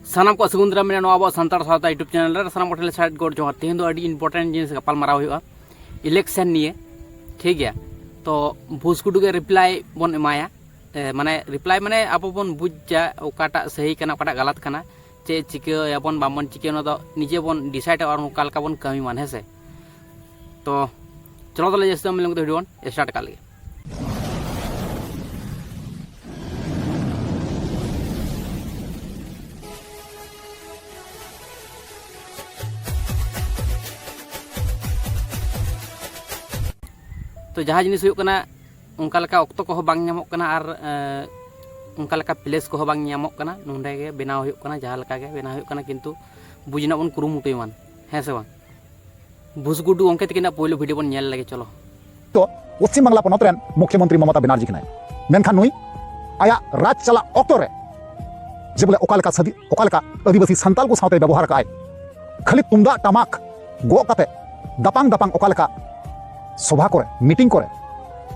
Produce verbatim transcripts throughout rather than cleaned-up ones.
ᱥᱟᱱᱟᱢ ᱠᱚᱣᱟᱜ ᱥᱟᱹᱜᱩᱱ ᱫᱟᱨᱟᱢ ᱢᱮᱱᱟᱜᱼᱟ ᱱᱚᱣᱟ ᱟᱵᱚᱣᱟᱜ ᱥᱟᱱᱛᱟᱲ ᱥᱟᱶᱛᱟ YouTube ᱪᱮᱱᱮᱞ ᱨᱮ᱾ ᱥᱟᱱᱟᱢ ᱠᱚᱴᱷᱮᱱ ᱞᱮ ᱥᱟᱭ ᱜᱚᱰ ᱡᱚᱦᱟᱨ᱾ ᱛᱮᱦᱮᱧ ᱫᱚ ᱟᱹᱰᱤ ᱤᱢᱯᱚᱨᱴᱮᱱᱴ ᱡᱤᱱᱤᱥ ᱜᱟᱯᱟᱞ ᱢᱟᱨᱟᱣ ᱦᱩᱭᱩᱜᱼᱟ, ᱤᱞᱮᱠᱥᱚᱱ ᱱᱤᱭᱮ, ᱴᱷᱤᱠ ᱜᱮᱭᱟ? ᱛᱚ ᱵᱷᱩᱥ ᱜᱩᱰᱩ ᱜᱮ ᱨᱤᱯᱞᱟᱭ ᱵᱚᱱ ᱮᱢᱟᱭᱟ᱾ ᱮ, ᱢᱟᱱᱮ ᱨᱤᱯᱞᱟᱭ ᱢᱟᱱᱮ ᱟᱵᱚ ᱵᱚᱱ ᱵᱩᱡᱽ ᱡᱟ ᱚᱠᱟᱴᱟᱜ ᱥᱟᱹᱦᱤ ᱠᱟᱱᱟ, ᱚᱠᱟᱴᱟᱜ ᱜᱟᱞᱟᱛ ᱠᱟᱱᱟ, ᱪᱮᱫ ᱪᱤᱠᱟᱹᱭᱟᱵᱚᱱ ᱵᱟᱵᱚᱱ ᱪᱤᱠᱟᱹᱭᱟ, ᱚᱱᱟ ᱫᱚ ᱱᱤᱡᱮ ᱵᱚᱱ ᱰᱤᱥᱟᱭᱤᱰᱟ, ᱟᱨ ᱚᱱᱠᱟ ᱞᱮᱠᱟ ᱵᱚᱱ ᱠᱟᱹᱢᱤ ᱢᱟ, ᱦᱮᱸ ᱥᱮ? ᱛᱚ ᱪᱚᱞᱚ ᱛᱟᱦᱞᱮ ᱡᱟᱹᱥᱛᱤ ᱵᱟᱝ ᱵᱤᱞᱚᱢ ᱠᱟᱛᱮ ᱵᱷᱤᱰᱤᱭᱳ ᱵᱚᱱ ᱥᱴᱟᱨᱴ ᱠᱟᱜ ᱞᱮᱜᱮ᱾ ᱛᱚ ᱡᱟᱦᱟᱸ ᱡᱤᱱᱤᱥ ᱦᱩᱭᱩᱜ ᱠᱟᱱᱟ, ᱚᱱᱠᱟ ᱞᱮᱠᱟ ᱚᱠᱛᱚ ᱠᱚᱦᱚᱸ ᱵᱟᱝ ᱧᱟᱢᱚᱜ ᱠᱟᱱᱟ, ᱟᱨ ᱮ, ᱚᱱᱠᱟ ᱞᱮᱠᱟ ᱯᱞᱮᱥ ᱠᱚᱦᱚᱸ ᱵᱟᱝ ᱧᱟᱢᱚᱜ ᱠᱟᱱᱟ᱾ ᱱᱚᱸᱰᱮ ᱜᱮ ᱵᱮᱱᱟᱣ ᱦᱩᱭᱩᱜ ᱠᱟᱱᱟ, ᱡᱟᱦᱟᱸ ᱞᱮᱠᱟ ᱜᱮ ᱵᱮᱱᱟᱣ ᱦᱩᱭᱩᱜ ᱠᱟᱱᱟ, ᱠᱤᱱᱛᱩ ᱵᱩᱡᱽ ᱨᱮᱱᱟᱜ ᱵᱚᱱ ᱠᱩᱨᱩᱢᱩᱴᱩᱭ ᱢᱟ, ᱦᱮᱸ ᱥᱮ ᱵᱟᱝ? ᱵᱷᱩᱥ ᱜᱩᱰᱩ ᱜᱚᱢᱠᱮ ᱛᱟᱹᱠᱤᱱᱟᱜ ᱯᱳᱭᱞᱳ ᱵᱷᱤᱰᱤᱭᱳ ᱵᱚᱱ ᱧᱮᱞ ᱞᱮᱜᱮ, ᱪᱚᱞᱚ᱾ ᱛᱚ ᱯᱚᱥᱪᱤᱢ ᱵᱟᱝᱞᱟ ᱯᱚᱱᱚᱛ ᱨᱮᱱ ᱢᱩᱠᱷᱭᱚᱢᱚᱱᱛᱨᱤ ᱢᱚᱢᱚᱛᱟ ᱵᱮᱱᱟᱨᱡᱤ ᱠᱟᱱᱟᱭ, ᱢᱮᱱᱠᱷᱟᱱ ᱱᱩᱭ ᱟᱭᱟᱜ ᱨᱟᱡᱽ ᱪᱟᱞᱟᱜ ᱚᱠᱛᱚ ᱨᱮ ᱡᱮ ᱵᱚᱞᱮ ᱚᱠᱟ ᱞᱮᱠᱟ ᱥᱟᱹᱫᱷᱤ-, ᱚᱠᱟ ᱞᱮᱠᱟ ᱟᱹᱫᱤᱵᱟᱹᱥᱤ ᱥᱟᱱᱛᱟᱞ ᱠᱚ ᱥᱟᱶᱛᱮ ᱵᱮᱵᱚᱦᱟᱨ ᱟᱠᱟᱫ ᱟᱭ, ᱠᱷᱟᱹᱞᱤ ᱛᱩᱢᱫᱟᱜ ᱴᱟᱢᱟᱠ ᱜᱚᱜ ᱠᱟᱛᱮ ᱫᱟᱯᱟᱝ ᱫᱟᱯᱟᱝ ᱚᱠᱟ ᱞᱮᱠᱟ ᱥᱚᱵᱷᱟ ᱠᱚᱨᱮ, ᱢᱤᱴᱤᱝ ᱠᱚᱨᱮ,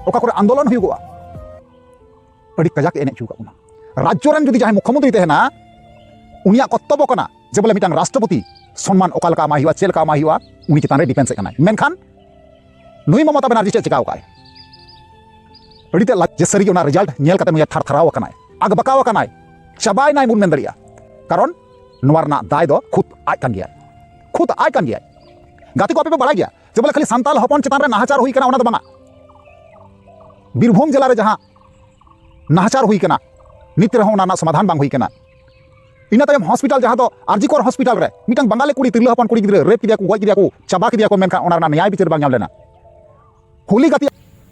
ᱚᱠᱟ ᱠᱚᱨᱮ ᱟᱱᱫᱳᱞᱚᱱ ᱦᱩᱭᱩᱜᱚᱜᱼᱟ, ᱟᱹᱰᱤ ᱠᱟᱡᱟᱠ ᱮ ᱮᱱᱮᱡ ᱦᱚᱪᱚ ᱟᱠᱟᱫ ᱵᱚᱱᱟ᱾ ᱨᱟᱡᱽᱡᱚ ᱨᱮᱱ ᱡᱩᱫᱤ ᱡᱟᱦᱟᱸᱭ ᱢᱩᱠᱷᱭᱚᱢᱚᱱᱛᱨᱤ ᱛᱟᱦᱮᱱᱟ, ᱩᱱᱤᱭᱟᱜ ᱠᱚᱨᱛᱚᱵᱵᱚ ᱠᱟᱱᱟ ᱡᱮ ᱵᱚᱞᱮ ᱢᱤᱫᱴᱟᱝ ᱨᱟᱥᱴᱨᱚᱯᱚᱛᱤ ᱥᱚᱱᱢᱟᱱ ᱚᱠᱟ ᱞᱮᱠᱟ ᱮᱢᱟᱭ ᱦᱩᱭᱩᱜᱼᱟ, ᱪᱮᱫ ᱞᱮᱠᱟ ᱮᱢᱟᱭ ᱦᱩᱭᱩᱜᱼᱟ, ᱩᱱᱤ ᱪᱮᱛᱟᱱ ᱨᱮ ᱰᱤᱯᱮᱱᱥ ᱮ ᱠᱟᱱᱟᱭ᱾ ᱢᱮᱱᱠᱷᱟᱱ ᱱᱩᱭ ᱢᱚᱢᱚᱛᱟ ᱵᱮᱱᱟᱨᱡᱤ ᱪᱮᱫ ᱪᱮᱠᱟᱣ ᱠᱟᱜᱼᱟᱭ? ᱟᱹᱰᱤ ᱛᱮᱫ ᱞᱟᱡ ᱡᱮ ᱥᱟᱹᱨᱤᱜᱮ ᱚᱱᱟ ᱨᱮᱡᱟᱞᱴ ᱧᱮᱞ ᱠᱟᱛᱮ ᱱᱩᱭ ᱛᱷᱟᱨ ᱛᱷᱟᱨᱟᱣ ᱟᱠᱟᱱᱟᱭ, ᱟᱠᱵᱟᱠᱟᱣ ᱟᱠᱟᱱᱟᱭ, ᱪᱟᱵᱟᱭᱮᱱᱟᱭ ᱵᱚᱱ ᱢᱮᱱ ᱫᱟᱲᱮᱭᱟᱜᱼᱟ᱾ ᱠᱟᱨᱚᱱ ᱱᱚᱣᱟ ᱨᱮᱱᱟᱜ ᱫᱟᱭ ᱫᱚ ᱠᱷᱩᱫ ᱟᱡ ᱠᱟᱱ ᱜᱮᱭᱟᱭ, ᱠᱷᱩᱫ ᱟᱡ ᱠᱟᱱ ᱜᱮᱭᱟᱭ᱾ ᱜᱟᱛᱮ ᱠᱚ, ᱟᱯᱮ ᱯᱮ ᱵᱟᱲᱟᱭ ᱜᱮᱭᱟ ᱡᱮ ᱵᱚᱞᱮ ᱠᱷᱟᱹᱞᱤ ᱥᱟᱱᱛᱟᱞ ᱦᱚᱯᱚᱱ ᱪᱮᱛᱟᱱ ᱨᱮ ᱱᱟᱦᱟᱪᱟᱨ ᱦᱩᱭ ᱠᱟᱱᱟ, ᱚᱱᱟ ᱫᱚ ᱵᱟᱝᱟ᱾ ᱵᱤᱨᱵᱷᱩᱢ ᱡᱮᱞᱟ ᱨᱮ ᱡᱟᱦᱟᱸ ᱱᱟᱦᱟᱪᱟᱨ ᱦᱩᱭ ᱠᱟᱱᱟ, ᱱᱤᱛ ᱨᱮᱦᱚᱸ ᱚᱱᱟ ᱨᱮᱱᱟᱜ ᱥᱚᱢᱟᱫᱷᱟᱱ ᱵᱟᱝ ᱦᱩᱭ ᱠᱟᱱᱟ᱾ ᱤᱱᱟᱹ ᱛᱟᱭᱚᱢ ᱦᱚᱥᱯᱤᱴᱟᱞ, ᱡᱟᱦᱟᱸ ᱫᱚ ᱟᱨᱡᱤᱠᱚᱨ ᱦᱚᱥᱯᱤᱴᱟᱞ ᱨᱮ ᱢᱤᱫᱴᱟᱝ ᱵᱟᱝᱜᱟᱞᱤ ᱠᱩᱲᱤ, ᱛᱤᱨᱞᱟᱹ ᱦᱚᱯᱚᱱ ᱠᱩᱲᱤ ᱜᱤᱫᱽᱨᱟᱹ ᱨᱮᱯ ᱠᱮᱫᱮᱭᱟ ᱠᱚ, ᱜᱚᱡ ᱠᱮᱫᱮᱭᱟ ᱠᱚ, ᱪᱟᱵᱟ ᱠᱮᱫᱮᱭᱟ ᱠᱚ, ᱢᱮᱱᱠᱷᱟᱱ ᱚᱱᱟ ᱨᱮᱱᱟᱜ ᱱᱮᱭᱟᱭ ᱵᱤᱪᱟᱹᱨ ᱵᱟᱝ ᱧᱟᱢ ᱞᱮᱱᱟ᱾ ᱦᱳᱞᱤ ᱜᱟᱛᱮ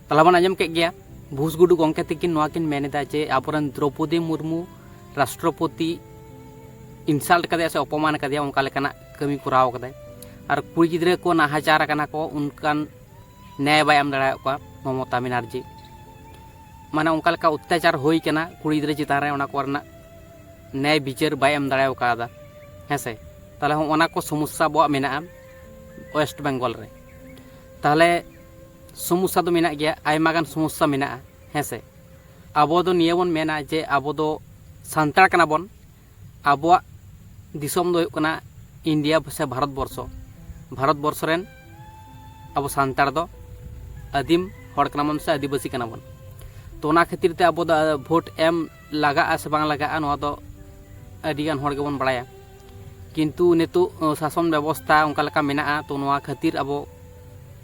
ᱛᱟᱦᱞᱮ ᱵᱚᱱ ᱟᱸᱡᱚᱢ ᱠᱮᱫ ᱜᱮᱭᱟ, ᱵᱷᱩᱥ ᱜᱩᱰᱩ ᱜᱚᱢᱠᱮ ᱛᱤᱠᱤᱱ ᱱᱚᱣᱟ ᱠᱤᱱ ᱢᱮᱱ ᱮᱫᱟ ᱡᱮ ᱟᱵᱚᱨᱮᱱ ᱫᱨᱚᱯᱚᱫᱤ ᱢᱩᱨᱢᱩ ᱨᱟᱥᱴᱨᱚᱯᱚᱛᱤ ᱤᱱᱥᱟᱞᱴ ᱠᱟᱫᱮᱭᱟ ᱥᱮ ᱚᱯᱚᱢᱟᱱ ᱠᱟᱫᱮᱭᱟ, ᱚᱱᱠᱟ ᱞᱮᱠᱟᱱᱟᱜ ᱠᱟᱹᱢᱤ ᱠᱚᱨᱟᱣ ᱠᱟᱫᱟᱭ᱾ ᱟᱨ ᱠᱩᱲᱤ ᱜᱤᱫᱽᱨᱟᱹ ᱠᱚ ᱱᱟᱦᱟᱪᱟᱨ ᱟᱠᱟᱱᱟ ᱠᱚ, ᱚᱱᱠᱟᱱ ᱱᱮᱭ ᱵᱟᱭ ᱮᱢ ᱫᱟᱲᱮᱭᱟᱜ ᱠᱚᱣᱟ ᱢᱚᱢᱚᱛᱟ ᱵᱮᱱᱟᱨᱡᱤ᱾ ᱢᱟᱱᱮ ᱚᱱᱠᱟ ᱞᱮᱠᱟ ᱚᱛᱛᱟᱪᱟᱨ ᱦᱩᱭ ᱠᱟᱱᱟ ᱠᱩᱲᱤ ᱜᱤᱫᱽᱨᱟᱹ ᱪᱮᱛᱟᱱ ᱨᱮ, ᱚᱱᱟ ᱠᱚᱨᱮᱱᱟᱜ ᱱᱮᱭ ᱵᱤᱪᱟᱹᱨ ᱵᱟᱭ ᱮᱢ ᱫᱟᱲᱮ ᱟᱠᱟᱫᱟ, ᱦᱮᱸ ᱥᱮ? ᱛᱟᱦᱞᱮ ᱦᱚᱸ ᱚᱱᱟ ᱠᱚ ᱥᱚᱢᱚᱥᱥᱟ ᱟᱵᱚᱣᱟᱜ ᱢᱮᱱᱟᱜᱼᱟ ᱳᱭᱮᱥᱴ ᱵᱮᱝᱜᱚᱞ ᱨᱮ᱾ ᱛᱟᱦᱞᱮ ᱥᱚᱢᱚᱥᱥᱟ ᱫᱚ ᱢᱮᱱᱟᱜ ᱜᱮᱭᱟ, ᱟᱭᱢᱟ ᱜᱟᱱ ᱥᱚᱢᱚᱥᱥᱟ ᱢᱮᱱᱟᱜᱼᱟ, ᱦᱮᱸ ᱥᱮ? ᱟᱵᱚ ᱫᱚ ᱱᱤᱭᱟᱹ ᱵᱚᱱ ᱢᱮᱱᱟ ᱡᱮ ᱟᱵᱚ ᱫᱚ ᱥᱟᱱᱛᱟᱲ ᱠᱟᱱᱟ ᱵᱚᱱ, ᱟᱵᱚᱣᱟᱜ ᱫᱤᱥᱚᱢ ᱫᱚ ᱦᱩᱭᱩᱜ ᱠᱟᱱᱟ ᱤᱱᱰᱤᱭᱟ ᱥᱮ ᱵᱷᱟᱨᱚᱛ ᱵᱚᱨᱥᱚ᱾ ᱵᱷᱟᱨᱚᱛ ᱵᱚᱨᱥᱚ ᱨᱮᱱ ᱟᱵᱚ ᱥᱟᱱᱛᱟᱲ ᱫᱚ ᱟᱹᱫᱤᱢ ᱦᱚᱲ ᱠᱟᱱᱟ ᱵᱚᱱ ᱥᱮ ᱟᱹᱫᱤᱵᱟᱹᱥᱤ ᱠᱟᱱᱟ ᱵᱚᱱ᱾ ᱛᱚ ᱚᱱᱟ ᱠᱷᱟᱹᱛᱤᱨ ᱛᱮ ᱟᱵᱚ ᱫᱚ ᱵᱷᱳᱴ ᱮᱢ ᱞᱟᱜᱟᱜᱼᱟ ᱥᱮ ᱵᱟᱝ ᱞᱟᱜᱟᱜᱼᱟ, ᱱᱚᱣᱟ ᱫᱚ ᱟᱹᱰᱤᱜᱟᱱ ᱦᱚᱲ ᱜᱮᱵᱚᱱ ᱵᱟᱲᱟᱭᱟ᱾ ᱠᱤᱱᱛᱩ ᱱᱤᱛᱚᱜ ᱥᱟᱥᱚᱱ ᱵᱮᱵᱚᱥᱛᱷᱟ ᱚᱱᱠᱟ ᱞᱮᱠᱟ ᱢᱮᱱᱟᱜᱼᱟ, ᱛᱚ ᱱᱚᱣᱟ ᱠᱷᱟᱹᱛᱤᱨ ᱟᱵᱚ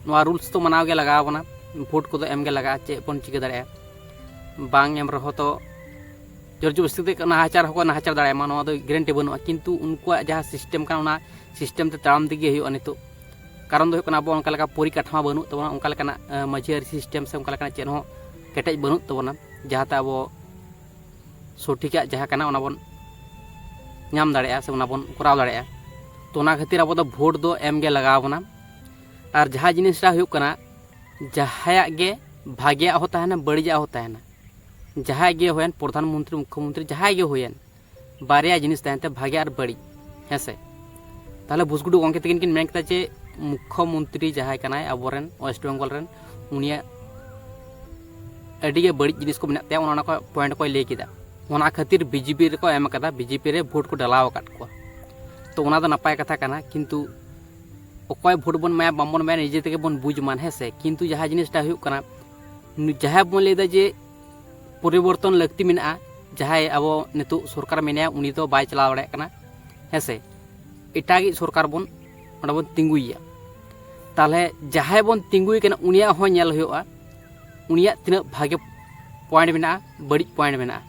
ᱱᱚᱣᱟ ᱨᱩᱞᱥ ᱫᱚ ᱢᱟᱱᱟᱣ ᱜᱮ ᱞᱟᱜᱟᱣ ᱵᱚᱱᱟ᱾ ᱵᱷᱳᱴ ᱠᱚᱫᱚ ᱮᱢ ᱜᱮ ᱞᱟᱜᱟᱜᱼᱟ, ᱪᱮᱫ ᱵᱚᱱ ᱪᱤᱠᱟᱹ ᱫᱟᱲᱮᱭᱟᱜᱼᱟ᱾ ᱵᱟᱝ ᱮᱢ ᱨᱮᱦᱚᱸ ᱛᱚ ᱡᱳᱨ ᱡᱚᱵᱚᱥᱛᱤ ᱛᱮ ᱱᱟᱦᱟᱪᱟᱨ ᱦᱚᱸᱠᱚ ᱱᱟᱦᱟᱪᱟᱨ ᱫᱟᱲᱮᱭᱟᱢᱟ, ᱱᱚᱣᱟ ᱫᱚ ᱜᱮᱨᱮᱱᱴᱤ ᱵᱟᱹᱱᱩᱜᱼᱟ᱾ ᱠᱤᱱᱛᱩ ᱩᱱᱠᱩᱣᱟᱜ ᱡᱟᱦᱟᱸ ᱥᱤᱥᱴᱮᱢ ᱠᱟᱱᱟ, ᱚᱱᱟ ᱥᱤᱥᱴᱮᱢ ᱛᱮ ᱛᱟᱲᱟᱢ ᱛᱮᱜᱮ ᱦᱩᱭᱩᱜᱼᱟ᱾ ᱱᱤᱛᱚᱜ ᱠᱟᱨᱚᱱ ᱫᱚ ᱦᱩᱭᱩᱜ ᱠᱟᱱᱟ, ᱟᱵᱚ ᱚᱱᱠᱟ ᱞᱮᱠᱟ ᱯᱚᱨᱤᱠᱟᱴᱷᱟᱢᱟ ᱵᱟᱹᱱᱩᱜ ᱛᱟᱵᱚᱱᱟ, ᱚᱱᱠᱟ ᱞᱮᱠᱟᱱᱟᱜ ᱢᱟᱹᱡᱷᱤ ᱟᱹᱨᱤ ᱥᱤᱥᱴᱮᱢ ᱥᱮ ᱚᱱᱠᱟ ᱞᱮᱠᱟᱱᱟᱜ ᱪᱮᱫ ᱦᱚᱸ ᱠᱮᱴᱮᱡ ᱵᱟᱹᱱᱩᱜ ᱛᱟᱵᱚᱱᱟ, ᱡᱟᱦᱟᱸᱛᱮ ᱟᱵᱚ ᱥᱚᱴᱷᱤᱠᱟᱜ ᱡᱟᱦᱟᱸ ᱠᱟᱱᱟ ᱚᱱᱟ ᱵᱚᱱ ᱧᱟᱢ ᱫᱟᱲᱮᱭᱟᱜᱼᱟ ᱥᱮ ᱚᱱᱟ ᱵᱚᱱ ᱠᱚᱨᱟᱣ ᱫᱟᱲᱮᱭᱟᱜᱼᱟ᱾ ᱛᱚ ᱚᱱᱟ ᱠᱷᱟᱹᱛᱤᱨ ᱟᱵᱚ ᱫᱚ ᱵᱷᱳᱴ ᱫᱚ ᱮᱢ ᱜᱮ ᱞᱟᱜᱟᱣ ᱵᱚᱱᱟ᱾ ᱟᱨ ᱡᱟᱦᱟᱸ ᱡᱤᱱᱤᱥᱴᱟ ᱦᱩᱭᱩᱜ ᱠᱟᱱᱟ, ᱡᱟᱦᱟᱸᱭᱟᱜ ᱜᱮ ᱵᱷᱟᱜᱮᱭᱟᱜ ᱦᱚᱸ ᱛᱟᱦᱮᱱᱟ, ᱵᱟᱹᱲᱤᱡᱟᱜ ᱦᱚᱸ ᱛᱟᱦᱮᱱᱟ᱾ ᱡᱟᱦᱟᱸᱭ ᱜᱮ ᱦᱩᱭᱮᱱ, ᱯᱨᱚᱫᱷᱟᱱ ᱢᱚᱱᱛᱨᱤ, ᱢᱩᱠᱠᱷᱚ ᱢᱚᱱᱛᱨᱤ, ᱡᱟᱦᱟᱸᱭ ᱜᱮ ᱦᱩᱭᱮᱱ, ᱵᱟᱨᱭᱟ ᱡᱤᱱᱤᱥ ᱛᱟᱦᱮᱱ ᱛᱮ, ᱵᱷᱟᱜᱮ ᱟᱨ ᱵᱟᱹᱲᱤᱡ, ᱦᱮᱸ ᱥᱮ? ᱛᱟᱦᱚᱞᱮ ᱵᱩᱥᱜᱩᱰᱩ ᱜᱚᱢᱠᱮ ᱛᱟᱹᱠᱤᱱ ᱠᱤᱱ ᱢᱮᱱ ᱠᱮᱫᱟ ᱡᱮ ᱢᱩᱠᱠᱷᱚ ᱢᱚᱱᱛᱨᱤ ᱡᱟᱦᱟᱸᱭ ᱠᱟᱱᱟᱭ ᱟᱵᱚᱨᱮᱱ ᱳᱭᱮᱥᱴ ᱵᱮᱝᱜᱚᱞ ᱨᱮᱱ, ᱩᱱᱤᱭᱟᱜ ᱟᱹᱰᱤ ᱜᱮ ᱵᱟᱹᱲᱤᱡ ᱡᱤᱱᱤᱥ ᱠᱚ ᱢᱮᱱᱟᱜ ᱛᱟᱭᱟ, ᱚᱱᱟ ᱠᱚ ᱯᱚᱭᱮᱱᱴ ᱠᱚᱭ ᱞᱟᱹᱭ ᱠᱮᱫᱟ᱾ ᱚᱱᱟ ᱠᱷᱟᱹᱛᱤᱨ ᱵᱤᱡᱮᱯᱤ ᱨᱮᱠᱚ ᱮᱢ ᱠᱟᱫᱟ, ᱵᱤᱡᱮᱯᱤ ᱨᱮ ᱵᱷᱳᱴ ᱠᱚ ᱰᱟᱞᱟᱣ ᱟᱠᱟᱫ ᱠᱚᱣᱟ᱾ ᱛᱚ ᱚᱱᱟ ᱫᱚ ᱱᱟᱯᱟᱭ ᱠᱟᱛᱷᱟ ᱠᱟᱱᱟ, ᱠᱤᱱᱛᱩ ᱚᱠᱚᱭ ᱵᱷᱳᱴ ᱵᱚᱱ ᱮᱢᱟᱭᱟ ᱵᱟᱝᱵᱚᱱ ᱮᱢᱟᱭᱟ, ᱱᱤᱡᱮ ᱛᱮᱜᱮ ᱵᱚᱱ ᱵᱩᱡᱽ ᱢᱟ, ᱦᱮᱸ ᱥᱮ? ᱠᱤᱱᱛᱩ ᱡᱟᱦᱟᱸ ᱡᱤᱱᱤᱥᱴᱟ ᱦᱩᱭᱩᱜ ᱠᱟᱱᱟ, ᱱᱩ-, ᱡᱟᱦᱟᱸᱭ ᱵᱚᱱ ᱞᱟᱹᱭᱫᱟ ᱡᱮ ᱯᱚᱨᱤᱵᱚᱨᱛᱚᱱ ᱞᱟᱹᱠᱛᱤ ᱢᱮᱱᱟᱜᱼᱟ, ᱡᱟᱦᱟᱸᱭ ᱟᱵᱚ ᱱᱤᱛᱚᱜ ᱥᱚᱨᱠᱟᱨ ᱢᱮᱱᱟᱭᱟ ᱩᱱᱤ ᱫᱚ ᱵᱟᱭ ᱪᱟᱞᱟᱣ ᱫᱟᱲᱮᱭᱟᱜ ᱠᱟᱱᱟ, ᱦᱮᱸ ᱥᱮ? ᱮᱴᱟᱜᱤᱡ ᱥᱚᱨᱠᱟᱨ ᱵᱚᱱ ᱚᱸᱰᱮ ᱵᱚᱱ ᱛᱤᱸᱜᱩᱭᱮᱭᱟ᱾ ᱛᱟᱦᱚᱞᱮ ᱡᱟᱦᱟᱸᱭ ᱵᱚᱱ ᱛᱤᱸᱜᱩᱭᱮ ᱠᱟᱱᱟ ᱩᱱᱤᱭᱟᱜ ᱦᱚᱸ ᱧᱮᱞ ᱦᱩᱭᱩᱜᱼᱟ, ᱩᱱᱤᱭᱟᱜ ᱛᱤᱱᱟᱹᱜ ᱵᱷᱟᱜᱮ ᱯᱚᱭᱮᱱᱴ ᱢᱮᱱᱟᱜᱼᱟ, ᱵᱟᱹᱲᱤᱡ ᱯᱚᱭᱮᱱᱴ ᱢᱮᱱᱟᱜᱼᱟ᱾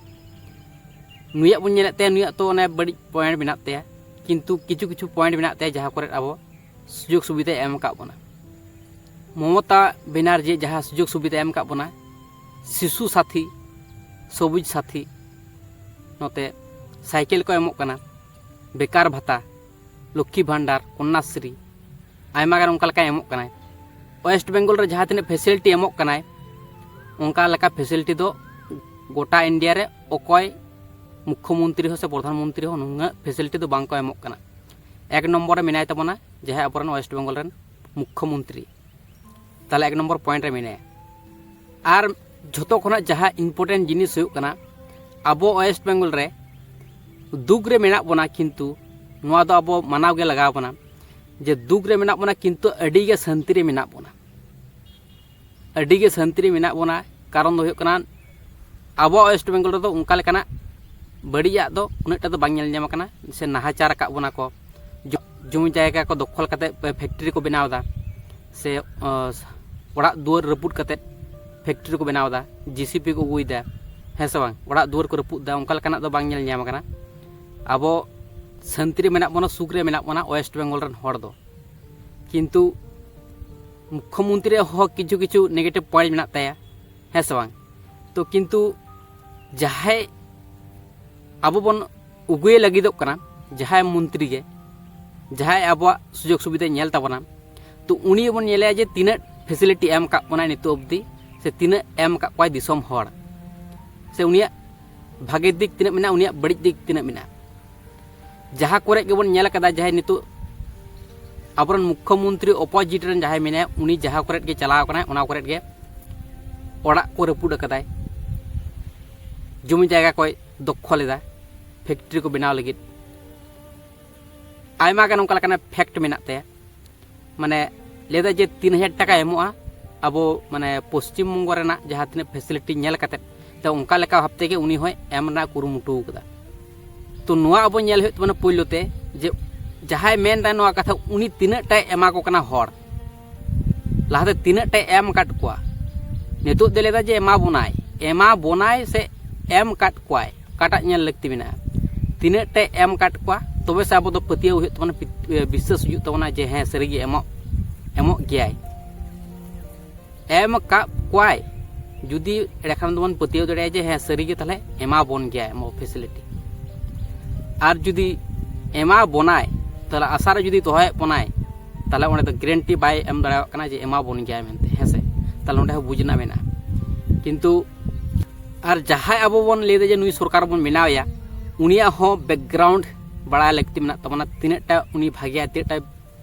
ᱱᱩᱭᱟᱜ ᱵᱚᱱ ᱧᱮᱞᱮᱫ ᱛᱟᱭᱟ, ᱱᱩᱭᱟᱜ ᱛᱚ ᱚᱱᱮ ᱵᱟᱹᱲᱤᱡ ᱯᱚᱭᱮᱱᱴ ᱢᱮᱱᱟᱜ ᱛᱟᱭᱟ, ᱠᱤᱱᱛᱩ ᱠᱤᱪᱷᱩ ᱠᱤᱪᱷᱩ ᱯᱚᱭᱮᱱᱴ ᱢᱮᱱᱟᱜ ᱛᱟᱭᱟ ᱡᱟᱦᱟᱸ ᱠᱚᱨᱮ ᱟᱵᱚ ᱥᱩᱡᱳᱜᱽ ᱥᱩᱵᱤᱫᱷᱟᱭ ᱮᱢ ᱟᱠᱟᱫ ᱵᱚᱱᱟ᱾ ᱢᱚᱢᱚᱛᱟ ᱵᱮᱱᱟᱨᱡᱤ ᱡᱟᱦᱟᱸ ᱥᱩᱡᱳᱜᱽ ᱥᱩᱵᱤᱫᱷᱟ ᱮᱢ ᱟᱠᱟᱫ ᱵᱚᱱᱟ, ᱥᱤᱥᱩ ᱥᱟᱛᱷᱤ, ᱥᱚᱵᱩᱡᱽ ᱥᱟᱛᱷᱤ, ᱱᱚᱛᱮ ᱥᱟᱭᱠᱮᱞ ᱠᱚ ᱮᱢᱚᱜ ᱠᱟᱱᱟ, ᱵᱮᱠᱟᱨ ᱵᱷᱟᱛᱟ, ᱞᱚᱠᱠᱷᱤ ᱵᱷᱟᱱᱰᱟᱨ, ᱠᱚᱱᱱᱟᱥᱨᱤ, ᱟᱭᱢᱟ ᱜᱟᱱ ᱚᱱᱠᱟ ᱞᱮᱠᱟᱭ ᱮᱢᱚᱜ ᱠᱟᱱᱟᱭ᱾ ᱳᱭᱮᱥᱴ ᱵᱮᱝᱜᱚᱞ ᱨᱮ ᱡᱟᱦᱟᱸ ᱛᱤᱱᱟᱹᱜ ᱯᱷᱮᱥᱤᱞᱤᱴᱤ ᱮᱢᱚᱜ ᱠᱟᱱᱟᱭ, ᱚᱱᱠᱟ ᱞᱮᱠᱟ ᱯᱷᱮᱥᱤᱞᱤᱴᱤ ᱫᱚ ᱜᱚᱴᱟ ᱤᱱᱰᱤᱭᱟ ᱨᱮ ᱚᱠᱚᱭ ᱢᱩᱠᱠᱷᱚ ᱢᱚᱱᱛᱨᱤ ᱦᱚᱸ ᱥᱮ ᱯᱨᱚᱫᱷᱟᱱ ᱢᱚᱱᱛᱨᱤ ᱦᱚᱸ ᱱᱩᱱᱟᱹᱜ ᱯᱷᱮᱥᱤᱞᱤᱴᱤ ᱫᱚ ᱵᱟᱝ ᱠᱚ ᱮᱢᱚᱜ ᱠᱟᱱᱟ᱾ ᱮᱠ ᱱᱚᱢᱵᱚᱨ ᱨᱮ ᱢᱮᱱᱟᱭ ᱛᱟᱵᱚᱱᱟ ᱡᱟᱦᱟᱸᱭ ᱟᱵᱚᱨᱮᱱ ᱳᱭᱮᱥᱴ ᱵᱮᱝᱜᱚᱞ ᱨᱮᱱ ᱢᱩᱠᱠᱷᱚ ᱢᱚᱱᱛᱨᱤ, ᱛᱟᱦᱚᱞᱮ ᱮᱠ ᱱᱚᱢᱵᱚᱨ ᱯᱚᱭᱮᱱᱴ ᱨᱮ ᱢᱮᱱᱟᱭᱟ᱾ ᱟᱨ ᱡᱷᱚᱛᱚ ᱠᱷᱚᱱᱟᱜ ᱡᱟᱦᱟᱸ ᱤᱢᱯᱚᱨᱴᱮᱱᱴ ᱡᱤᱱᱤᱥ ᱦᱩᱭᱩᱜ ᱠᱟᱱᱟ, ᱟᱵᱚ ᱳᱭᱮᱥᱴ ᱵᱮᱝᱜᱚᱞ ᱨᱮ ᱫᱩᱠ ᱨᱮ ᱢᱮᱱᱟᱜ ᱵᱚᱱᱟ, ᱠᱤᱱᱛᱩ ᱱᱚᱣᱟ ᱫᱚ ᱟᱵᱚ ᱢᱟᱱᱟᱣ ᱜᱮ ᱞᱟᱜᱟᱣ ᱵᱚᱱᱟ ᱡᱮ ᱫᱩᱠ ᱨᱮ ᱢᱮᱱᱟᱜ ᱵᱚᱱᱟ, ᱠᱤᱱᱛᱩ ᱟᱹᱰᱤ ᱜᱮ ᱥᱟᱹᱱᱛᱤ ᱨᱮ ᱢᱮᱱᱟᱜ ᱵᱚᱱᱟ᱾ ᱟᱹᱰᱤ ᱜᱮ ᱥᱟᱹᱱᱛᱤ ᱨᱮ ᱢᱮᱱᱟᱜ ᱵᱚᱱᱟ᱾ ᱠᱟᱨᱚᱱ ᱫᱚ ᱦᱩᱭᱩᱜ ᱠᱟᱱᱟ, ᱟᱵᱚᱣᱟᱜ ᱳᱭᱮᱥᱴ ᱵᱮᱝᱜᱚᱞ ᱨᱮᱫᱚ ᱚᱱᱠᱟ ᱞᱮᱠᱟᱱᱟᱜ ᱵᱟᱹᱲᱤᱡᱟᱜ ᱫᱚ ᱩᱱᱟᱹᱜ ᱴᱟ ᱫᱚ ᱵᱟᱝ ᱧᱮᱞ ᱧᱟᱢ ᱟᱠᱟᱱᱟ᱾ ᱥᱮ ᱱᱟᱦᱟᱪᱟᱨ ᱟᱠᱟᱫ ᱵᱚᱱᱟ ᱠᱚ, ᱡᱚ- ᱡᱚᱢᱤ ᱡᱟᱭᱜᱟ ᱠᱚ ᱫᱚᱠᱷᱚᱞ ᱠᱟᱛᱮ ᱯᱷᱮᱠᱴᱨᱤ ᱠᱚ ᱵᱮᱱᱟᱣ ᱮᱫᱟ, ᱥᱮ ᱚ, ᱚᱲᱟᱜ ᱫᱩᱣᱟᱹᱨ ᱨᱟᱹᱯᱩᱫ ᱠᱟᱛᱮ ᱯᱷᱮᱠᱴᱨᱤ ᱠᱚ ᱵᱮᱱᱟᱣ ᱮᱫᱟ, ᱡᱮᱥᱤᱯᱤ ᱠᱚ ᱟᱹᱜᱩᱭᱮᱫᱟ, ᱦᱮᱸ ᱥᱮ ᱵᱟᱝ? ᱚᱲᱟᱜ ᱫᱩᱣᱟᱹᱨ ᱠᱚ ᱨᱟᱹᱯᱩᱫ ᱮᱫᱟ, ᱚᱱᱠᱟ ᱞᱮᱠᱟᱱᱟᱜ ᱫᱚ ᱵᱟᱝ ᱧᱮᱞ ᱧᱟᱢ ᱟᱠᱟᱱᱟ᱾ ᱟᱵᱚ ᱥᱟᱹᱱᱛᱤ ᱨᱮ ᱢᱮᱱᱟᱜ ᱵᱚᱱᱟ, ᱥᱩᱠ ᱨᱮ ᱢᱮᱱᱟᱜ ᱵᱚᱱᱟ ᱳᱭᱮᱥᱴ ᱵᱮᱝᱜᱚᱞ ᱨᱮᱱ ᱦᱚᱲ ᱫᱚ᱾ ᱠᱤᱱᱛᱩ ᱢᱩᱠᱠᱷᱚᱢᱚᱱᱛᱨᱤ ᱦᱚᱸ ᱠᱤᱪᱷᱩ ᱠᱤᱪᱷᱩ ᱱᱮᱜᱮᱴᱤᱵᱷ ᱯᱚᱭᱮᱱᱴ ᱢᱮᱱᱟᱜ ᱛᱟᱭᱟ, ᱦᱮᱸ ᱥᱮ ᱵᱟᱝ? ᱛᱚ ᱠᱤᱱᱛᱩ ᱡᱟᱦᱟᱸᱭ ᱟᱵᱚ ᱵᱚᱱ ᱩᱜᱩᱭᱮ ᱞᱟᱹᱜᱤᱫᱚᱜ ᱠᱟᱱᱟ, ᱡᱟᱦᱟᱸᱭ ᱢᱚᱱᱛᱨᱤ ᱜᱮ, ᱡᱟᱦᱟᱸᱭ ᱟᱵᱚᱣᱟᱜ ᱥᱩᱡᱳᱜᱽ ᱥᱩᱵᱤᱫᱷᱟᱭ ᱧᱮᱞ ᱛᱟᱵᱚᱱᱟ, ᱛᱚ ᱩᱱᱤ ᱵᱚᱱ ᱧᱮᱞᱮᱭᱟ ᱡᱮ ᱛᱤᱱᱟᱹᱜ ᱯᱷᱮᱥᱤᱞᱤᱴᱤ ᱮᱢ ᱟᱠᱟᱫ ᱵᱚᱱᱟᱭ ᱱᱤᱛᱚᱜ ᱚᱵᱫᱤ, ᱥᱮ ᱛᱤᱱᱟᱹᱜ ᱮᱢ ᱟᱠᱟᱫ ᱠᱚᱣᱟᱭ ᱫᱤᱥᱚᱢ ᱦᱚᱲ, ᱥᱮ ᱩᱱᱤᱭᱟᱜ ᱵᱷᱟᱜᱮ ᱫᱤᱠ ᱛᱤᱱᱟᱹᱜ ᱢᱮᱱᱟᱜᱼᱟ, ᱩᱱᱤᱭᱟᱜ ᱵᱟᱹᱲᱤᱡ ᱫᱤᱠ ᱛᱤᱱᱟᱹᱜ ᱢᱮᱱᱟᱜᱼᱟ᱾ ᱡᱟᱦᱟᱸ ᱠᱚᱨᱮ ᱜᱮᱵᱚᱱ ᱧᱮᱞ ᱟᱠᱟᱫᱟ, ᱡᱟᱦᱟᱸᱭ ᱱᱤᱛᱚᱜ ᱟᱵᱚᱨᱮᱱ ᱢᱩᱠᱠᱷᱚᱢᱚᱱᱛᱨᱤ ᱚᱯᱳᱡᱤᱴ ᱨᱮᱱ ᱡᱟᱦᱟᱸᱭ ᱢᱮᱱᱟᱭᱟ, ᱩᱱᱤ ᱡᱟᱦᱟᱸ ᱠᱚᱨᱮ ᱜᱮ ᱪᱟᱞᱟᱣ ᱟᱠᱟᱱᱟᱭ, ᱚᱱᱟ ᱠᱚᱨᱮ ᱜᱮ ᱚᱲᱟᱜ ᱠᱚ ᱨᱟᱹᱯᱩᱫ ᱟᱠᱟᱫᱟᱭ, ᱡᱚᱢᱤ ᱡᱟᱭᱜᱟ ᱠᱚᱭ ᱫᱚᱠᱷᱚᱞ ᱮᱫᱟ ᱯᱷᱮᱠᱴᱨᱤ ᱠᱚ ᱵᱮᱱᱟᱣ ᱞᱟᱹᱜᱤᱫ᱾ ᱟᱭᱢᱟ ᱜᱟᱱ ᱚᱱᱠᱟ ᱞᱮᱠᱟᱱᱟᱜ ᱯᱷᱮᱠᱴ ᱢᱮᱱᱟᱜ ᱛᱟᱭᱟ᱾ ᱢᱟᱱᱮ, ᱞᱟᱹᱭᱫᱟ ᱡᱮ ᱛᱤᱱ ᱦᱟᱡᱟᱨ ᱴᱟᱠᱟ ᱮᱢᱚᱜᱼᱟ ᱟᱵᱚ, ᱢᱟᱱᱮ, ᱯᱚᱥᱪᱤᱢ ᱵᱚᱝᱜᱚ ᱨᱮᱱᱟᱜ ᱡᱟᱦᱟᱸ ᱛᱤᱱᱟᱹᱜ ᱯᱷᱮᱥᱤᱞᱤᱴᱤ ᱧᱮᱞ ᱠᱟᱛᱮᱫ, ᱛᱚ ᱚᱱᱠᱟ ᱞᱮᱠᱟ ᱵᱷᱟᱵᱽ ᱛᱮᱜᱮ ᱩᱱᱤ ᱦᱚᱸᱭ ᱮᱢ ᱨᱮᱱᱟᱜ ᱠᱩᱨᱩᱢᱩᱴᱩ ᱟᱠᱟᱫᱟ᱾ ᱛᱚ ᱱᱚᱣᱟ ᱟᱵᱚ ᱧᱮᱞ ᱦᱩᱭᱩᱜ ᱛᱟᱵᱚᱱᱟ ᱯᱳᱭᱞᱳ ᱛᱮ, ᱡᱮ ᱡᱟᱦᱟᱸᱭ ᱢᱮᱱᱫᱟᱭ ᱱᱚᱣᱟ ᱠᱟᱛᱷᱟ, ᱩᱱᱤ ᱛᱤᱱᱟᱹᱜ ᱴᱟᱭ ᱮᱢᱟ ᱠᱚ ᱠᱟᱱᱟ ᱦᱚᱲ, ᱞᱟᱦᱟᱛᱮ ᱛᱤᱱᱟᱹᱜ ᱴᱟᱭ ᱮᱢ ᱟᱠᱟᱫ ᱠᱚᱣᱟ᱾ ᱱᱤᱛᱚᱜ ᱫᱚ ᱞᱟᱹᱭᱫᱟ ᱡᱮ ᱮᱢᱟ ᱵᱚᱱᱟᱭ, ᱮᱢᱟ ᱵᱚᱱᱟᱭ ᱥᱮ ᱮᱢ ᱟᱠᱟᱫ ᱠᱚᱣᱟᱭ, ᱚᱠᱟᱴᱟᱜ ᱧᱮᱞ ᱞᱟᱹᱠᱛᱤ ᱢᱮᱱᱟᱜᱼᱟ? ᱛᱤᱱᱟᱹᱜ ᱴᱟᱭ ᱮᱢ ᱟᱠᱟᱫ ᱠᱚᱣᱟ, ᱛᱚᱵᱮ ᱥᱮ ᱟᱵᱚ ᱫᱚ ᱯᱟᱹᱛᱭᱟᱹᱣ ᱦᱩᱭᱩᱜ ᱛᱟᱵᱚᱱᱟ, ᱯᱤ-, ᱵᱤᱥᱥᱟᱹᱥ ᱦᱩᱭᱩᱜ ᱛᱟᱵᱚᱱᱟ ᱡᱮ ᱦᱮᱸ, ᱥᱟᱹᱨᱤᱜᱮ ᱮᱢᱚᱜ, ᱮᱢᱚᱜ ᱜᱮᱭᱟᱭ᱾ ᱮᱢ ᱟᱠᱟᱫ ᱠᱚᱣᱟᱭ ᱡᱩᱫᱤ, ᱮᱸᱰᱮᱠᱷᱟᱱ ᱫᱚᱵᱚᱱ ᱯᱟᱹᱛᱭᱟᱹᱣ ᱫᱟᱲᱮᱭᱟᱜᱼᱟ ᱡᱮ ᱦᱮᱸ, ᱥᱟᱹᱨᱤᱜᱮ ᱛᱟᱦᱞᱮ ᱮᱢᱟ ᱵᱚᱱ ᱜᱮᱭᱟᱭ ᱮᱢᱚᱜ ᱯᱷᱮᱥᱤᱞᱤᱴᱤ᱾ ᱟᱨ ᱡᱩᱫᱤ ᱮᱢᱟ ᱵᱚᱱᱟᱭ, ᱛᱟᱦᱞᱮ ᱟᱥᱟ ᱨᱮ ᱡᱩᱫᱤ ᱫᱚᱦᱚᱭᱮᱫ ᱵᱚᱱᱟᱭ, ᱛᱟᱦᱞᱮ ᱚᱸᱰᱮ ᱫᱚ ᱜᱮᱨᱮᱱᱴᱤ ᱵᱟᱭ ᱮᱢ ᱫᱟᱲᱮᱭᱟᱜ ᱠᱟᱱᱟ ᱡᱮ ᱮᱢᱟ ᱵᱚᱱ ᱜᱮᱭᱟᱭ ᱢᱮᱱᱛᱮ, ᱦᱮᱸ ᱥᱮ? ᱛᱟᱦᱞᱮ ᱚᱸᱰᱮ ᱦᱚᱸ ᱵᱩᱡᱽ ᱨᱮᱱᱟᱜ ᱢᱮᱱᱟᱜᱼᱟ᱾ ᱠᱤᱱᱛᱩ ᱟᱨ ᱡᱟᱦᱟᱸᱭ ᱟᱵᱚ ᱵᱚᱱ ᱞᱟᱹᱭᱫᱟ ᱡᱮ ᱱᱩᱭ ᱥᱚᱨᱠᱟᱨ ᱵᱚᱱ ᱵᱮᱱᱟᱣᱮᱭᱟ, ᱩᱱᱤᱭᱟᱜ ᱦᱚᱸ ᱵᱮᱠᱜᱨᱟᱣᱩᱱᱰ ᱵᱟᱲᱟᱭ ᱞᱟᱹᱠᱛᱤ ᱢᱮᱱᱟᱜ ᱛᱟᱵᱚᱱᱟ, ᱛᱤᱱᱟᱹᱜ ᱴᱟ ᱩᱱᱤ ᱵᱷᱟᱜᱮᱭᱟ, ᱛᱤᱱᱟᱹᱜ ᱴᱟ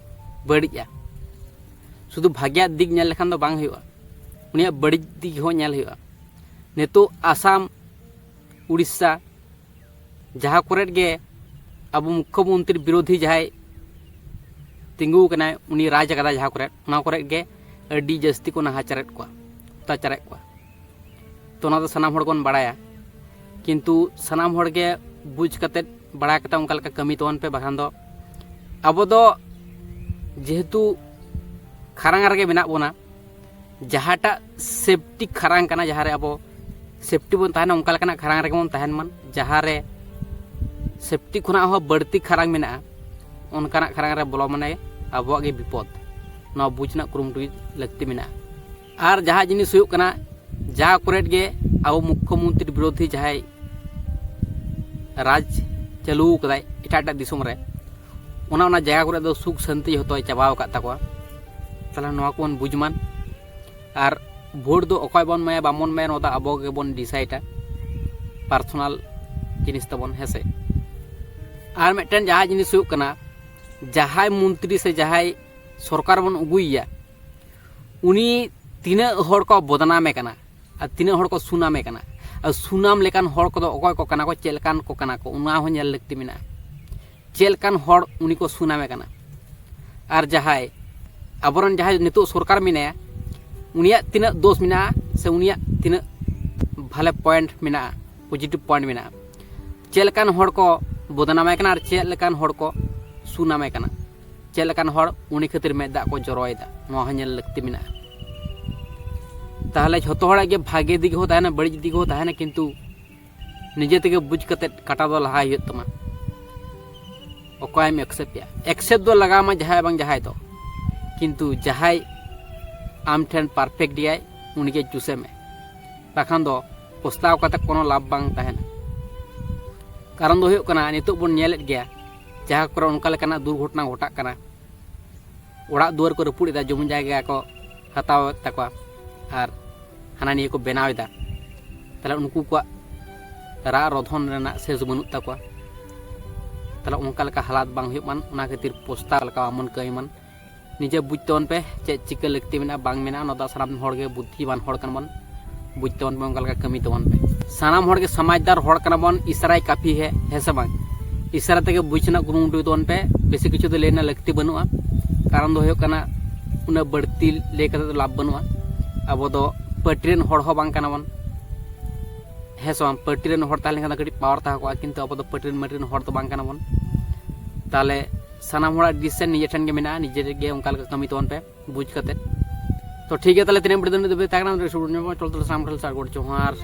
ᱵᱟᱹᱲᱤᱡᱼᱟ᱾ ᱥᱩᱫᱷᱩ ᱵᱷᱟᱜᱮᱭᱟᱜ ᱫᱤᱠ ᱧᱮᱞ ᱞᱮᱠᱷᱟᱱ ᱫᱚ ᱵᱟᱝ ᱦᱩᱭᱩᱜᱼᱟ, ᱩᱱᱤᱭᱟᱜ ᱵᱟᱹᱲᱤᱡ ᱫᱤᱠ ᱦᱚᱸ ᱧᱮᱞ ᱦᱩᱭᱩᱜᱼᱟ᱾ ᱱᱤᱛᱚᱜ ᱟᱥᱟᱢ, ᱩᱲᱤᱥᱥᱟ, ᱡᱟᱦᱟᱸ ᱠᱚᱨᱮᱫ ᱜᱮ ᱟᱵᱚ ᱢᱩᱠᱠᱷᱚᱢᱚᱱᱛᱨᱤ ᱵᱤᱨᱳᱫᱷᱤ ᱡᱟᱦᱟᱸᱭ ᱛᱤᱸᱜᱩ ᱟᱠᱟᱱᱟᱭ, ᱩᱱᱤ ᱨᱟᱡᱽ ᱟᱠᱟᱫᱟᱭ ᱡᱟᱦᱟᱸ ᱠᱚᱨᱮ, ᱚᱱᱟ ᱠᱚᱨᱮ ᱜᱮ ᱟᱹᱰᱤ ᱡᱟᱹᱥᱛᱤ ᱠᱚ ᱱᱟᱦᱟᱪᱟᱨᱮᱫ ᱠᱚᱣᱟ, ᱚᱛᱛᱟᱪᱟᱨᱮᱫ ᱠᱚᱣᱟ᱾ ᱛᱚ ᱚᱱᱟ ᱫᱚ ᱥᱟᱱᱟᱢ ᱦᱚᱲ ᱵᱚᱱ ᱵᱟᱲᱟᱭᱟ, ᱠᱤᱱᱛᱩ ᱥᱟᱱᱟᱢ ᱦᱚᱲ ᱜᱮ ᱵᱩᱡᱽ ᱠᱟᱛᱮᱫ, ᱵᱟᱲᱟᱭ ᱠᱟᱛᱮᱫ ᱚᱱᱠᱟ ᱞᱮᱠᱟ ᱠᱟᱹᱢᱤ ᱛᱟᱵᱚᱱ ᱯᱮ᱾ ᱵᱟᱠᱷᱟᱱ ᱫᱚ ᱟᱵᱚ ᱫᱚ ᱡᱮᱦᱮᱛᱩ ᱠᱷᱟᱨᱟᱝ ᱨᱮᱜᱮ ᱢᱮᱱᱟᱜ ᱵᱚᱱᱟ, ᱡᱟᱦᱟᱸᱴᱟᱜ ᱥᱮᱯᱴᱤ ᱠᱷᱟᱨᱟᱝ ᱠᱟᱱᱟ, ᱡᱟᱦᱟᱸ ᱨᱮ ᱟᱵᱚ ᱥᱮᱯᱴᱤ ᱵᱚᱱ ᱛᱟᱦᱮᱱᱟ, ᱚᱱᱠᱟ ᱞᱮᱠᱟᱱᱟᱜ ᱠᱷᱟᱨᱟᱝ ᱨᱮᱜᱮ ᱵᱚᱱ ᱛᱟᱦᱮᱱ ᱢᱟ, ᱡᱟᱦᱟᱸ ᱨᱮ ᱥᱮᱯᱴᱤ ᱠᱷᱚᱱᱟᱜ ᱦᱚᱸ ᱵᱟᱹᱲᱛᱤ ᱠᱷᱟᱨᱟᱝ ᱢᱮᱱᱟᱜᱼᱟ, ᱚᱱᱠᱟᱱᱟᱜ ᱠᱷᱟᱨᱟᱝ ᱨᱮ ᱵᱚᱞᱚ ᱢᱟᱱᱮ ᱟᱵᱚᱣᱟᱜ ᱜᱮ ᱵᱤᱯᱚᱫ᱾ ᱱᱚᱣᱟ ᱵᱩᱡᱽ ᱨᱮᱱᱟᱜ ᱠᱩᱨᱩᱢᱩᱴᱩ ᱞᱟᱹᱠᱛᱤ ᱢᱮᱱᱟᱜᱼᱟ᱾ ᱟᱨ ᱡᱟᱦᱟᱸ ᱡᱤᱱᱤᱥ ᱦᱩᱭᱩᱜ ᱠᱟᱱᱟ, ᱡᱟᱦᱟᱸ ᱠᱚᱨᱮᱫ ᱜᱮ ᱟᱵᱚ ᱢᱩᱠᱠᱷᱚᱢᱚᱱᱛᱨᱤ ᱵᱤᱨᱳᱫᱷᱤ ᱡᱟᱦᱟᱸᱭ ᱨᱟᱡᱽ ᱪᱟᱹᱞᱩ ᱠᱟᱫᱟᱭ ᱮᱴᱟᱜ ᱮᱴᱟᱜ ᱫᱤᱥᱚᱢ ᱨᱮ, ᱚᱱᱟ ᱚᱱᱟ ᱡᱟᱭᱜᱟ ᱠᱚᱨᱮ ᱫᱚ ᱥᱩᱠ ᱥᱟᱱᱛᱤ ᱡᱷᱚᱛᱚᱭ ᱪᱟᱵᱟᱣ ᱟᱠᱟᱫ ᱛᱟᱠᱚᱣᱟ᱾ ᱛᱟᱦᱚᱞᱮ ᱱᱚᱣᱟ ᱠᱚᱵᱚᱱ ᱵᱩᱡᱽ ᱢᱟ᱾ ᱟᱨ ᱵᱷᱳᱴ ᱫᱚ ᱚᱠᱚᱭ ᱵᱚᱱ ᱮᱢᱟᱭᱟ, ᱵᱟᱵᱚᱱ ᱮᱢᱟᱭᱟ, ᱱᱚᱣᱟ ᱫᱚ ᱟᱵᱚ ᱜᱮᱵᱚᱱ ᱰᱤᱥᱟᱭᱤᱰᱟ, ᱯᱟᱨᱥᱚᱱᱟᱞ ᱡᱤᱱᱤᱥ ᱛᱟᱵᱚᱱ, ᱦᱮᱸ ᱥᱮ᱾ ᱟᱨ ᱢᱤᱫᱴᱮᱱ ᱡᱟᱦᱟᱸ ᱡᱤᱱᱤᱥ ᱦᱩᱭᱩᱜ ᱠᱟᱱᱟ, ᱡᱟᱦᱟᱸᱭ ᱢᱚᱱᱛᱨᱤ ᱥᱮ ᱡᱟᱦᱟᱸᱭ ᱥᱚᱨᱠᱟᱨ ᱵᱚᱱ ᱟᱹᱜᱩᱭᱮᱭᱟ, ᱩᱱᱤ ᱛᱤᱱᱟᱹᱜ ᱦᱚᱲ ᱠᱚ ᱵᱚᱫᱱᱟᱢᱮ ᱠᱟᱱᱟ ᱟᱨ ᱛᱤᱱᱟᱹᱜ ᱦᱚᱲ ᱠᱚ ᱥᱩᱱᱟᱢᱮ ᱠᱟᱱᱟ, ᱟᱨ ᱥᱩᱱᱟᱢ ᱞᱮᱠᱟᱱ ᱦᱚᱲ ᱠᱚᱫᱚ ᱚᱠᱚᱭ ᱠᱚ ᱠᱟᱱᱟ ᱠᱚ, ᱪᱮᱫ ᱞᱮᱠᱟᱱ ᱠᱚ ᱠᱟᱱᱟ ᱠᱚ, ᱚᱱᱟ ᱦᱚᱸ ᱧᱮᱞ ᱞᱟᱹᱠᱛᱤ ᱢᱮᱱᱟᱜᱼᱟ᱾ ᱪᱮᱫ ᱞᱮᱠᱟᱱ ᱦᱚᱲ ᱩᱱᱤ ᱠᱚ ᱥᱩᱱᱟᱢᱮ ᱠᱟᱱᱟ, ᱟᱨ ᱡᱟᱦᱟᱸᱭ ᱟᱵᱚᱨᱮᱱ ᱡᱟᱦᱟᱸᱭ ᱱᱤᱛᱚᱜ ᱥᱚᱨᱠᱟᱨ ᱢᱮᱱᱟᱭᱟ, ᱩᱱᱤᱭᱟᱜ ᱛᱤᱱᱟᱹᱜ ᱫᱳᱥ ᱢᱮᱱᱟᱜᱼᱟ ᱥᱮ ᱩᱱᱤᱭᱟᱜ ᱛᱤᱱᱟᱹᱜ ᱵᱷᱟᱞᱮ ᱯᱚᱭᱮᱱᱴ ᱢᱮᱱᱟᱜᱼᱟ, ᱯᱚᱡᱤᱴᱤᱵᱷ ᱯᱚᱭᱮᱱᱴ ᱢᱮᱱᱟᱜᱼᱟ, ᱪᱮᱫ ᱞᱮᱠᱟᱱ ᱦᱚᱲ ᱠᱚ ᱵᱚᱫᱱᱟᱢᱮ ᱠᱟᱱᱟ ᱟᱨ ᱪᱮᱫ ᱞᱮᱠᱟᱱ ᱦᱚᱲ ᱠᱚ ᱥᱩᱱᱟᱢᱮ ᱠᱟᱱᱟ, ᱪᱮᱫ ᱞᱮᱠᱟᱱ ᱦᱚᱲ ᱩᱱᱤ ᱠᱷᱟᱹᱛᱤᱨ ᱢᱮᱫ ᱫᱟᱜ ᱠᱚ ᱡᱚᱨᱚᱭᱮᱫᱟ, ᱱᱚᱣᱟ ᱦᱚᱸ ᱧᱮᱞ ᱞᱟᱹᱠᱛᱤ ᱢᱮᱱᱟᱜᱼᱟ᱾ ᱛᱟᱦᱚᱞᱮ ᱡᱷᱚᱛᱚ ᱦᱚᱲᱟᱜ ᱜᱮ ᱵᱷᱟᱜᱮ ᱫᱤᱠ ᱦᱚᱸ ᱛᱟᱦᱮᱱᱟ, ᱵᱟᱹᱲᱤᱡ ᱫᱤᱠ ᱦᱚᱸ ᱛᱟᱦᱮᱱᱟ, ᱠᱤᱱᱛᱩ ᱱᱤᱡᱮ ᱛᱮᱜᱮ ᱵᱩᱡᱽ ᱠᱟᱛᱮᱫ ᱠᱟᱴᱟ ᱫᱚ ᱞᱟᱦᱟᱭ ᱦᱩᱭᱩᱜ ᱛᱟᱢᱟ᱾ ᱚᱠᱚᱭᱮᱢ ᱮᱠᱥᱮᱯᱴ ᱮᱭᱟ? ᱮᱠᱥᱮᱯᱴ ᱫᱚ ᱞᱟᱜᱟᱣ ᱟᱢᱟ ᱡᱟᱦᱟᱸᱭ ᱵᱟᱝ ᱡᱟᱦᱟᱸᱭ ᱫᱚ, ᱠᱤᱱᱛᱩ ᱡᱟᱦᱟᱸᱭ ᱟᱢ ᱴᱷᱮᱱ ᱯᱟᱨᱯᱷᱮᱠᱴ ᱜᱮᱭᱟᱭ, ᱩᱱᱤᱜᱮ ᱪᱩᱥᱮ ᱢᱮ, ᱵᱟᱠᱷᱟᱱ ᱫᱚ ᱯᱚᱥᱛᱟᱣ ᱠᱟᱛᱮ ᱠᱳᱱᱳ ᱞᱟᱵᱷ ᱵᱟᱝ ᱛᱟᱦᱮᱱᱟ᱾ ᱠᱟᱨᱚᱱ ᱫᱚ ᱦᱩᱭᱩᱜ ᱠᱟᱱᱟ, ᱱᱤᱛᱚᱜ ᱵᱚᱱ ᱧᱮᱞᱮᱫ ᱜᱮᱭᱟ, ᱡᱟᱦᱟᱸ ᱠᱚᱨᱮ ᱚᱱᱠᱟ ᱞᱮᱠᱟᱱᱟᱜ ᱫᱩᱨᱜᱷᱚᱴᱚᱱᱟ ᱜᱷᱚᱴᱟᱜ ᱠᱟᱱᱟ, ᱚᱲᱟᱜ ᱫᱩᱣᱟᱹᱨ ᱠᱚ ᱨᱟᱹᱯᱩᱫ ᱮᱫᱟ, ᱡᱚᱢᱤ ᱡᱟᱭᱜᱟ ᱠᱚ ᱦᱟᱛᱟᱣᱮᱫ ᱛᱟᱠᱚᱣᱟ ᱟᱨ ᱦᱟᱱᱟ ᱱᱤᱭᱟᱹ ᱠᱚ ᱵᱮᱱᱟᱣ ᱮᱫᱟ᱾ ᱛᱟᱦᱚᱞᱮ ᱩᱱᱠᱩ ᱠᱚᱣᱟᱜ ᱨᱟᱜ ᱨᱚᱫᱷᱚᱱ ᱨᱮᱱᱟᱜ ᱥᱮᱥ ᱵᱟᱹᱱᱩᱜ ᱛᱟᱠᱚᱣᱟ᱾ ᱛᱟᱦᱚᱞᱮ ᱚᱱᱠᱟ ᱞᱮᱠᱟ ᱦᱟᱞᱟᱛ ᱵᱟᱝ ᱦᱩᱭᱩᱜ ᱢᱟ, ᱚᱱᱟ ᱠᱷᱟᱹᱛᱤᱨ ᱯᱚᱥᱛᱟᱣ ᱞᱮᱠᱟ ᱵᱟᱵᱚᱱ ᱠᱟᱹᱢᱤ ᱢᱟ᱾ ᱱᱤᱡᱮ ᱵᱩᱡᱽ ᱛᱟᱵᱚᱱ ᱯᱮ ᱪᱮᱫ ᱪᱤᱠᱟᱹ ᱞᱟᱹᱠᱛᱤ ᱢᱮᱱᱟᱜᱼᱟ, ᱵᱟᱝ ᱢᱮᱱᱟᱜᱼᱟ, ᱚᱱᱟ ᱫᱚ ᱥᱟᱱᱟᱢ ᱦᱚᱲ ᱜᱮ ᱵᱩᱫᱽᱫᱷᱤᱢᱟᱱ ᱦᱚᱲ ᱠᱟᱱᱟ ᱵᱚᱱ, ᱵᱩᱡᱽ ᱛᱟᱵᱚᱱ ᱯᱮ, ᱚᱱᱠᱟ ᱞᱮᱠᱟ ᱠᱟᱹᱢᱤ ᱛᱟᱵᱚᱱ ᱯᱮ᱾ ᱥᱟᱱᱟᱢ ᱦᱚᱲ ᱜᱮ ᱥᱚᱢᱟᱡᱽᱫᱟᱨ ᱦᱚᱲ ᱠᱟᱱᱟ ᱵᱚᱱ, ᱤᱥᱟᱨᱟᱭ ᱠᱟᱯᱷᱤ ᱦᱮ, ᱦᱮᱸ ᱥᱮ ᱵᱟᱝ? ᱤᱥᱟᱨᱟ ᱛᱮᱜᱮ ᱵᱩᱡᱽ ᱨᱮᱱᱟᱜ ᱠᱩᱨᱩᱢᱩᱴᱩᱭ ᱛᱟᱵᱚᱱ ᱯᱮ᱾ ᱵᱮᱥᱤ ᱠᱤᱪᱷᱩ ᱫᱚ ᱞᱟᱹᱭ ᱨᱮᱱᱟᱜ ᱞᱟᱹᱠᱛᱤ ᱵᱟᱹᱱᱩᱜᱼᱟ᱾ ᱠᱟᱨᱚᱱ ᱫᱚ ᱦᱩᱭᱩᱜ ᱠᱟᱱᱟ, ᱩᱱᱟᱹᱜ ᱵᱟᱹᱲᱛᱤ ᱞᱟᱹᱭ ᱠᱟᱛᱮ ᱫᱚ ᱞᱟᱵᱷ ᱵᱟᱹᱱᱩᱜᱼᱟ᱾ ᱟᱵᱚ ᱫᱚ ᱯᱟᱨᱴᱤ ᱨᱮᱱ ᱦᱚᱲ ᱦᱚᱸ ᱵᱟᱝ ᱠᱟᱱᱟ ᱵᱚᱱ᱾ ᱦᱮᱸ ᱥᱮ ᱵᱟᱝ? ᱯᱟᱨᱴᱤ ᱨᱮᱱ ᱦᱚᱲ ᱛᱟᱦᱮᱸ ᱞᱮᱱᱠᱷᱟᱱ ᱫᱚ ᱠᱟᱹᱴᱤᱡ ᱯᱟᱣᱟᱨ ᱛᱟᱦᱮᱸ ᱠᱚᱜᱼᱟ, ᱠᱤᱱᱛᱩ ᱟᱵᱚ ᱫᱚ ᱯᱟᱨᱴᱤ ᱨᱮᱱ ᱢᱟᱨᱴᱤ ᱨᱮᱱ ᱦᱚᱲ ᱫᱚ ᱵᱟᱝ ᱠᱟᱱᱟ ᱵᱚᱱ᱾ ᱛᱟᱦᱚᱞᱮ ᱥᱟᱱᱟᱢ ᱦᱚᱲᱟᱜ ᱰᱤᱥᱤᱥᱚᱱ ᱱᱤᱡᱮ ᱴᱷᱮᱱ ᱜᱮ ᱢᱮᱱᱟᱜᱼᱟ, ᱱᱤᱡᱮ ᱜᱮ ᱚᱱᱠᱟ ᱞᱮᱠᱟ ᱠᱟᱹᱢᱤ ᱛᱟᱵᱚᱱ ᱯᱮ ᱵᱩᱡᱽ ᱠᱟᱛᱮ᱾ ᱛᱚ ᱴᱷᱤᱠ ᱜᱮᱭᱟ, ᱛᱟᱦᱚᱞᱮ ᱛᱤᱱᱟᱹᱜ ᱵᱤᱰᱤᱭᱳ ᱫᱚ ᱱᱤᱛ ᱫᱷᱟᱹᱵᱤᱡ ᱛᱟᱦᱮᱸ ᱠᱟᱱᱟ, ᱥᱩᱨ ᱧᱚᱜ ᱪᱚᱞ ᱛᱟᱦᱚᱞᱮ ᱥᱟᱱᱟᱢ ᱴᱷᱮᱱ ᱥᱟᱨ ᱜᱚᱲ ᱡᱚᱦᱟᱨ᱾